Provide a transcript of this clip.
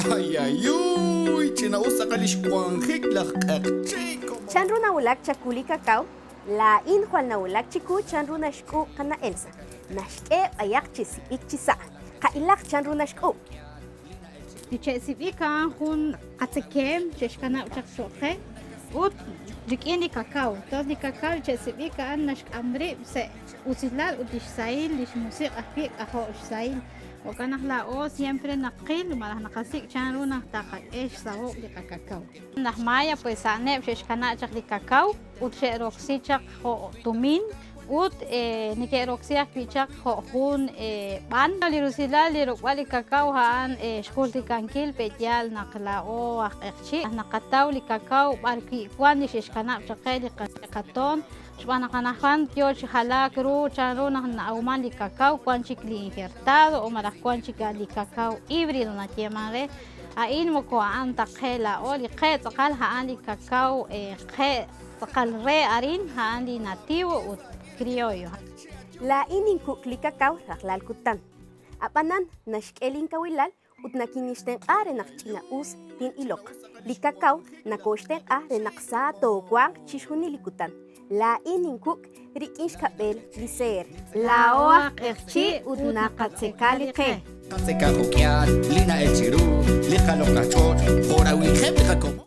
Ayayuy, ch'ina'us tz'aqal li xwanjik laj q'eqchi'. Chanru nawulak chawu li kakaw? Laa'in jwal nawulak chiwu chanru naxk'uub' qana' Elsa. Naxk'e b'ayaq chi sib'ik chi sa'. Qa'ilaq chanru naxk'uub'. Li che'sib'ik a'an jun qatzekeem xe'xkanab' chaq cho'q qe ut rik'in li kakao. Entonces li kakao li che'sib'ik a'an naxk'am rib' sa' usilal ut li xsahil li xmusiq' ajwi' k'ajo' xsahil. Jo'kan naq laa'o siempre naqil malaj naqasik' chanru naq taqak'e xsahob' li qakakao. Laj Maya pues a'aneb' xe'xkanab' chaq li kakao ut xe'roksi chaq jo' tumin ut neke'roksi ajwi' chaq jo' jun b'an. Li rusilal li ruk'b'al li kakao a'an xjultikankil pe'yaal naq laa'o aj q'eqchi' naqataw li kakao b'arwi' wan li xe'xkanab' chaq qe li qatoon xb'aan naq anaqwan yoo chi jalaak ru chanru naq na'awman li kakao wan chik li injertado o malaj wan chik li kakao hibrido nayeeman re. A'in moko a'an ta qe laa'o, li qe tz'aqal a'an li kakao qe tz'aqal re arin a'an li nativo ut criollo. Laa'in ninkuk' li kakao rajlal kutan. A'b'anan, naxk'e linkawilal ut nakinixtenq'a re naq ch'ina'us tin'iloq. Li kakao nakooxtenq'a re naq sa toowanq chixjunil li kutan. Laa'in ninkuk' rik'in xkab'el li seer. Laa'o aj q'eqchi' ut naqatzeka li qe. Qatzeka jo'k'ihal li na'el chiru li qaloq'laj ch'och' jo' rawinjeb' li qakomon.